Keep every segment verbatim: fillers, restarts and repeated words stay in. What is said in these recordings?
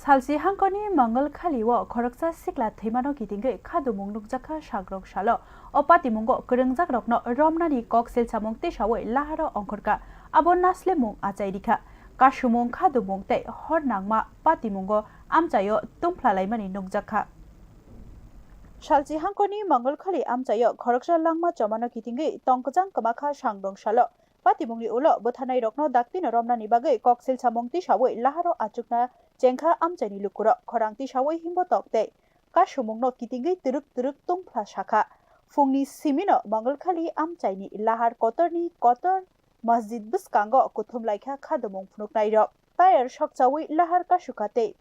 Salsi hangkoni Mangalkhali o khoroksa sikla thwimano kitingwi khadumung nukjakha sagrok salo. O patimungo kwrwngjakrokno romnani kok silsamung tisawi laharo ongkhorkha. Abo naslemung achai rikha. Kasumung, khadumung tei hor nangma patimungo amchaio tungphlalaimani nukjakha. Salchi hangkoni Mangalkhali amchaio khoroksa langma chomano kitingwi tongkwchang kwmakha sangrong salo. Patimungni ulo bwtharnairokno daktino romnani bagwi koksil samung tisawi laharo achukna chengkha amchaini lukurok khorang tisawi himbo tok tei kasumungno kitingwi twrwk twrwk tungphla sakha. Phungni simino Mangalkhali amchaini lahar kotorni kotor masjid bwskango kuthum laikha khadumung phunuknairok. Tayar sokchawi lahar kasukha tei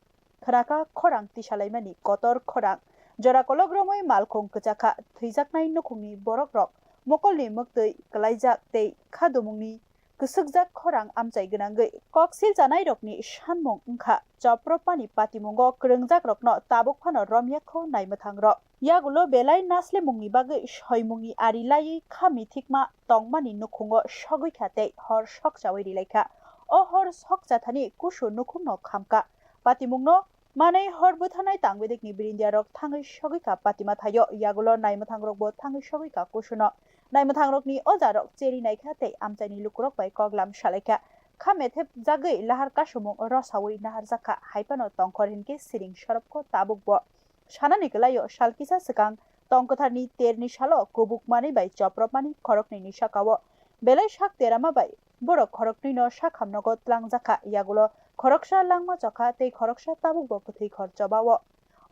khwnakha khorang tisalaimani kotor khorang. Jora kolok romwi malkhung kwchakha, thwijaknai nukhungni borokrok mokolni mwktwi kwlaijak tei khadumungni kwswkjak khorang amchai gwnangwi kok siljanairokni sanmung wngkha chopropmani patimungo kwrwngjakrokno tabuk phano romyakho naimwthangrok. Yagulo belai naslemungni bagwi soimungni ari laiwi kha mithikma tongmani nukhungo sogwi kha tei hor sokchawi rilaikha. O hor sokchathani kusu nukhungno khamkha. Patimungno manwi hor bwtharnai tangwidikni birindiarok thangwi sogwi kha patima thaio. Yagulo naimwthangrokbo thangwi sogwi kha kusuno. Naimwthangrokni ojarok cheri naikha tei amchaini lukurok bai koklam salaikha. Kha methepjagwi lahar kasumung rosawi naharjakha, haiphano tongkhor hinkhe siring sorobkho tabukbo. Sanani kwlaio, sal kisa swkang tong kwtharni terni salo kubuk manwi bai chopropmani khoroknwini sakao belai sak terama bai borok khoroknwino sakhamnogo tlangjakha, yagulo khoroksa langma chokha tei khoroksa tabukbo kwthwi khor chobao.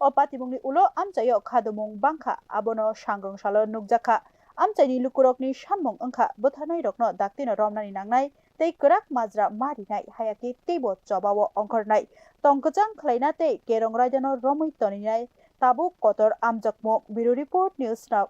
O patimungni ulo amchaio khadumung bangkha, abono sangrong salo nukjakha. Amchaini lukurokni sanmung wngkha bwtharnairokno daktino romnani nangnai tei kwrak majra ma rinai, hayakhe teibo chobao ongkhornai. Tong kwchang khlaina tei kerong raidano romwi toninai tabuk kotor amjakmung. Bureau Report, News Now.